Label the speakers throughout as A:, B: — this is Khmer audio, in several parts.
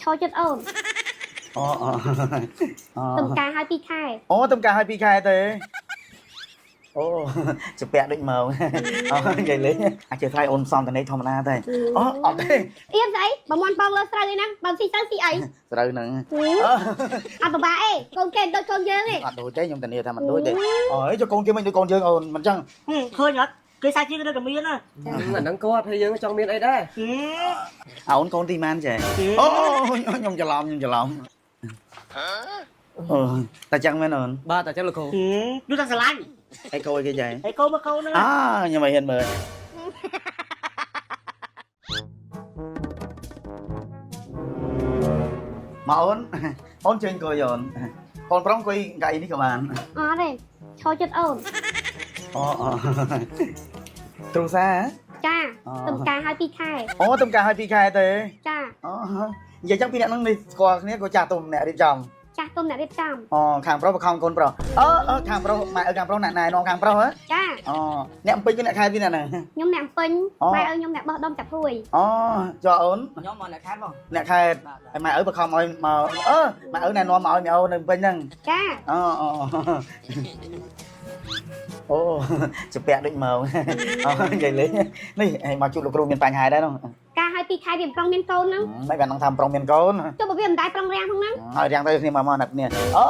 A: ឈរចិត្តអូន
B: អូអូអូ
A: ទំការឲ្យ2ខែ
B: អូទំការឲ្យ2ខែទេអូជពាក់ដូចមកអូនិយាយលេងអាចជាថ្លៃអូនផ្សំតនេះធម្មតាទេអូអត់ទេ
A: អៀនស្អីបើមន់បងលើស្រូវឯហ្នឹងបើស៊ីស្រូវស៊ីអី
B: ស្រូវហ្នឹង
A: អត់ពិបាកអីកូនគេដូចកូនយើងឯង
B: អត់ដូចទេខ្ញុំធានាថាមិនដូចទេអូយចុះកូនគេមិនដូចកូនយើងអូនមិនចឹង
C: ឃើញអត់គេសាច់ជាងនៅតែមានណា
D: អាហ្នឹងគាត់ហើយយើងចង់មានអីដែរ
B: អូនកូនទីម៉ានចេះអូខ្ញុំច្រឡំខ្ញុំច្រឡំអូតែចឹងមែនអូន
D: បាទតែចឹងលោកគ្រូ
C: យូរតែស្រឡាញ់
B: អីកូនគេចេះ
C: ហើយកូនមកកូនហ្នឹង
B: អាខ្ញុំឲ្យហ៊ានមើលមកអូនអូនជើញអង្គុយអូនអូនប្រុសអង្គុយកៅអីនេះក៏បាន
A: អត់ទេឈរចិត្តអូន
B: អូអូគ្រូសា
A: ចាទំការឲ្យ2ខែ
B: អូទំការឲ្យ2ខែទេ
A: ចា
B: អូនិយាយចឹងពីរអ្នកហ្នឹងនេះស្គាល់គ្នាក៏ចាស់ទុំអ្នករៀបចំ
A: ចាស់ទុំអ្នករៀបចំ
B: អូខាងប្រុសបខំកូនប្រុសអឺអឺខាងប្រុសម៉ែឪខាងប្រុសអ្នកណែនាំខាងប្រុសហ៎
A: ចា
B: អូអ្នកអំពេញគឺអ្នកខែពីអ្នកហ្នឹង
A: ខ្ញុំអ្នកពេញម៉ែឪខ្ញុំអ្នកបោះដុំចាប់ហួយ
B: អូចុះអូន
D: ខ្ញុំមកអ្នកខេត្តបង
B: អ្នកខែហើយម៉ែឪបខំឲ្យមកអឺម៉ែឪណែនាំមកឲ្យម៉ែអូននៅពេញហ្នឹង
A: ចា
B: អូអូអូជពាក់ដូចមកអូនិយាយលេងនេះឲ្យមកជួបលោកគ្រូមានបញ្ហាដែរនោះ
A: ការឲ្យ2ខែវាប្រុងមានកូនហ្នឹង
B: មិនបាននឹងថាប្រុងមានកូន
A: ចុះបើវាមិនដែរប្រុងរាំងផងហ្នឹង
B: ហើយរាំងទៅគ្នាមកមកណាត់គ្នាអូ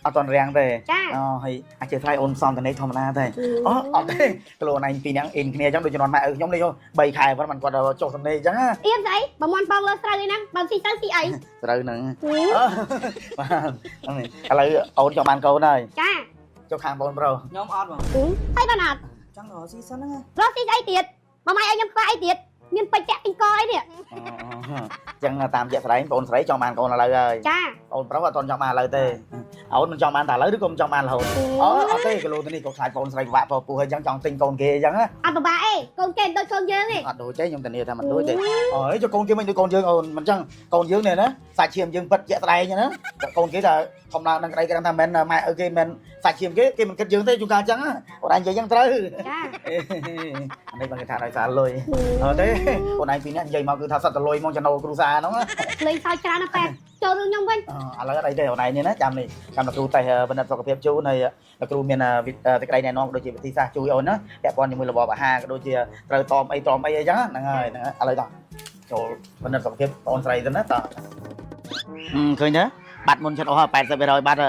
B: អត់តន់រាំងទេ
A: ចា
B: អូហើយអាចជាថ្លៃអូនផ្សំតនេះធម្មតាទេអូអត់ទេខ្លួនឯងពីរនាក់អ៊ីនគ្នាអញ្ចឹងដូចជំនាន់ម៉ែឪខ្ញុំនេះ3ខែប៉ុណ្ណឹងគាត់ចុះសំណេរអញ្ចឹង
A: អៀនស្អីបើមន់បងលើស្រូវឯហ្នឹងបើស៊ីស្រូវស៊ីអី
B: ស្រូវហ្នឹងបាទឥឡូវអូនចង់បានកូនហើយ
A: ចា
B: ចុះខាងបងប្រុស
D: ខ្ញុំអត់បង
A: ហើយបានអត់
D: ចង់រកស៊ីសិនហ្នឹង
A: រកស៊ីស្អីទៀតបើម៉ែឲ្យខ្ញុំខ្វះអីទៀតមានពេជ្រចាក់ទីកអីនេះ
B: អញ្ចឹងតាមជាក់ស្ដែងបងស្រីចង់បានកូនឥឡូវហើយ
A: ចា
B: អូនប្រុសអត់ទាន់ចង់បានឥឡូវទេអូនមិនចង់បានតែឥឡូវឬក៏មិនចង់បានរហូតអូអត់ទេគីឡូទៅនេះក៏ខ្លាចបងស្រីពិបាកពោះហើយអញ្ចឹងចង់ទិញកូនគេអញ្ចឹងណា
A: អត់ពិបាកអីកូនគេដូចកូនយើងឯង
B: អត់ដូចទេខ្ញុំធានាថាមិនដូចទេអូយចុះកូនគេមិនដូចកូនយើងអូនមិនអញ្ចឹងកូនយើងនេះណាសាច់ឈាមយើងពិតជាក់ស្ដែងណាកូនគេថាធម្មតានឹងក្តីគេដឹងថាមិនម៉ែឪគេមិនសាច់ឈាមគេគេមិនគិតយើងទេជួនកាលអញ្ចឹងអូនឯងនិយាយអញ្ចឹងត្រូវ
A: ចា
B: អានេះបងគេថាដោយសារលុយអត់ទេអូនឯងពីរនាក់និយាយមកគឺថាសត្វតលុយមកចំណូលគ្រូសាហ្នឹង
A: លេងសើចច្រើនណាស់ប៉ែចូលរឿងខ្ញុំវិញ
B: ឥឡូវអត់អីទេអូនឯងនេះណាចាំនេះចាំលោកគ្រូតេស្តបណ្ឌិតសុខភាពជូនហើយលោកគ្រូមានសេចក្តីណែនាំក៏ដូចជាវិធីសាស្ត្រជួយអូនណាពាក់ព័ន្ធជាមួយរបបអាហារក៏ដូចជាត្រូវតอมអីតอมអីអីចឹងហ្នឹងហើយហ្នឹងឥឡូវតោះចូលបណ្ឌិតសុខភាពអូនស្រីទៅណាតោះឃើញទេបាត់មុនចិត្តអស់80%បាត់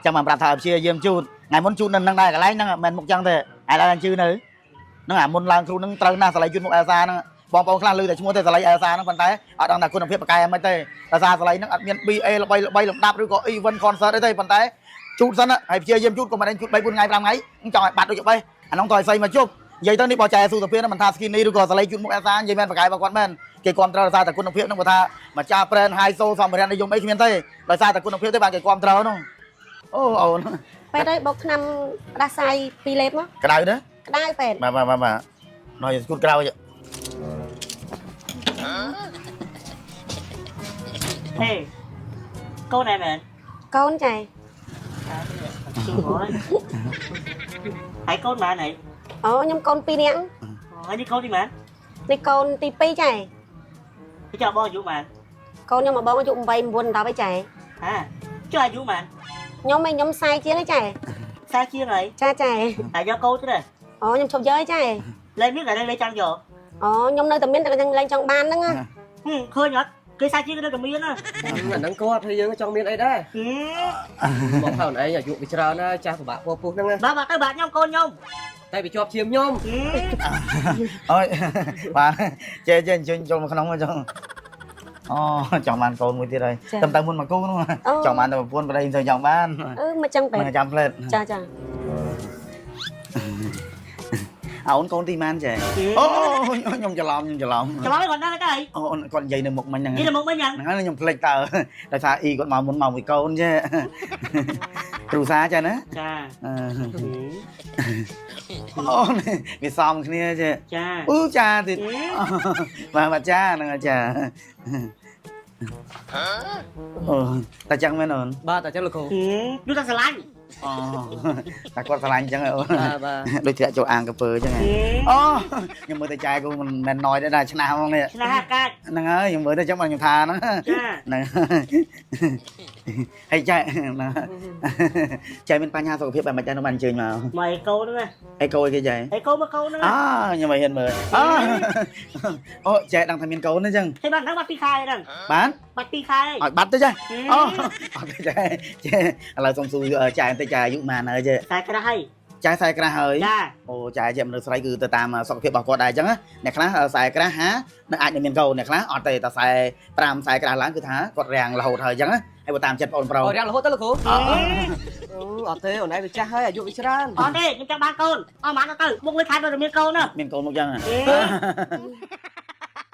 B: ចឹងបានប្រាប់ថាព្យាយាមជូតថ្ងៃមុនជូតនៅនឹងដែរកន្លែងហ្នឹងមិនមុខចឹងទេឥឡូវជឿនៅហ្នឹងអាមុនឡើងគ្រូហ្នឹងត្រូវណាស់សាលីជូតមុខអែលសាហ្នឹងបងប្អូនខ្លះឮតែឈ្មោះទេសាលីអែលសាហ្នឹងប៉ុន្តែអត់ដឹងថាគុណភាពបកែមិនទេដោយសារសាលីហ្នឹងអត់មាន BA ល្បីល្បីលំដាប់ឬក៏ event concert អីទេប៉ុន្តែជូតសិនហើយព្យាយាមជូតកុំឲ្យជូត3 4ថ្ងៃ5ថ្ងៃចង់ឲ្យបាត់ដូចច្បេះអានោះតឲ្យសីមកជប់និយាយទៅនេះបចែស៊ូសុភាមិនថា skinny ឬក៏សាលីជូតមុខអែលសានិយាយមែនបកែរបស់គាត់មែនគេគ្រប់គ្រងដោយសារតែគុណភាពហ្នឹងគាត់ថាម្ចាស់ brand high so សម្ភារៈនិយមអីគ្មានទេដោយសារតែគុណភាពទេបានគេគ្រប់គ្រងនោះអូអូន
E: ពេទ្យអើយបុកថ្នាំផ្ដាសាយពីរលេបមក
B: ក្តៅទេ
E: ក្តៅពេទ្យ
B: បាទបាទបាទបាទណយស្គូតក្រោយ
C: ហេកូនឯមែនក
E: ូនចែ
C: ជួបហើយកូនម៉ានហើយ
E: អូខ្ញុំកូន2នាក់
C: ហើយនេះកូនទីម៉ាន
E: នេះកូនទី2ចែ
C: គេចောက်បងអាយុម៉ានក
E: ូនខ្ញុំមកបងអាយុ8 9 10ឯចែ
C: ហាចុះអាយុម៉ាន
E: ខ្ញុំឯងខ្ញុំ40ជាងឯចែ
C: សាជាងហើយ
E: ចាចែ
C: ហើយយកកូនទៅ
E: អូខ្ញុំឈប់យកឯចែ
C: លែងមានតែលែងចាំងយក
E: អូខ្ញុំនៅតែមានតែខ្ញុំលែងចង់បានហ្នឹងណា
C: ឃើញអត់គេសាជាងនៅតែមានណា
D: អាហ្នឹងគាត់ហើយយើងចង់មានអីដែរមកថាអូនឯងអាយុវាច្រើនណាចាស់ពិបាកពោះហ្នឹង
C: បាទបាទទៅបាទខ្ញុំកូនខ្ញុំ
D: តែវាជាប់ឈាមខ្ញុំ
B: អើយបាទចេះចេះអញ្ជើញចូលមកក្នុងមកចង់អូចង់បានកូនមួយទៀតហើយតែទៅមុនមកគូនោះចង់បានតែប្រពន្ធប្តីទៅចង់បាន
E: អឺមកចឹងពេទ្យ
B: មិនចាំផ្លែត
E: ចាចា
B: អូនកូនទីម៉ានចេះអូខ្ញុំច្រឡំខ្ញុំច្រឡំ
C: ច្រឡំគាត់ណាស់ទៅអី
B: អូនគាត់និយាយនៅមុខមិញហ្នឹង
C: និយាយនៅមុខមិញហ្នឹង
B: ហ្នឹងហើយខ្ញុំភ្លេចតើដោយសារអ៊ីគាត់មកមុនមកមួយកូនចេះគ្រូសាចាណា
C: ចា
B: អូនវាសំគ្នាចេះ
C: ចា
B: អឺចាទៀតបាទបាទចាហ្នឹងហើយចាអូតែចឹងមែនអូន
D: បាទតែចឹងលោកគ្រូ
C: យូរតែស្រឡាញ់
B: អូតែគាត់ស្រឡាញ់អញ្ចឹងអូន
D: បាទបាទ
B: ដូចធ្លាក់ចូលអាងកាពើអញ្ចឹងអូខ្ញុំមើលទៅចែគូមិនមែនណយទេណាឆ្នាំហ្មងនេះ
C: ឆ្នះកាច់
B: ហ្នឹងហើយខ្ញុំមើលទៅអញ្ចឹងបងខ្ញុំថាហ្នឹង
C: ចា
B: ហ្នឹងហើយចែហ្នឹងចែមានបញ្ហាសុខភាពបែបម៉េចដែរនោះបានអញ្ជើញមក
C: មកអេកូហ្នឹង
B: អីកូនគេចែ
C: អេកូមកកូនហ្នឹង
B: អើខ្ញុំមិនហ៊ានមើលអើអូចែដឹងថាមានកូនហ្នឹងអញ្ចឹង
C: ហើយបានហ្នឹងបាត់2ខែហ្នឹង
B: បាន
C: បាត់2ខែ
B: ឲ្យបាត់ទៅចែអូអត់ទេចែចែឥឡូវសុំសួរចែបន្តិចចែអាយុប៉ុន្មានហើយចែ
C: តែក្រាស់ហើយ
B: ចែ40ក្រាស់ហើយ
C: ចា
B: អូចែជាមនុស្សស្រីគឺទៅតាមសុខភាពរបស់គាត់ដែរអញ្ចឹងណាអ្នកខ្លះ40ក្រាស់ហានៅអាចនឹងមានកូនអ្នកខ្លះអត់ទេតែ45 40ក្រាស់ឡើងគឺថាគាត់រាំងរហូតហើយអញ្ចឹងណាហើយបើតាមចិត្តបងប្រុស
D: អូរាំងរហូតទៅលោកគ្រូអូអត់ទេអូនឯងវាចាស់ហើយអាយុវាច្រើន
C: អត់ទេខ្ញុំចង់បានកូនអស់ហ្មងទៅមុខលើខែទៅមានកូនណា
B: មានកូនមកអញ្ចឹងហ៎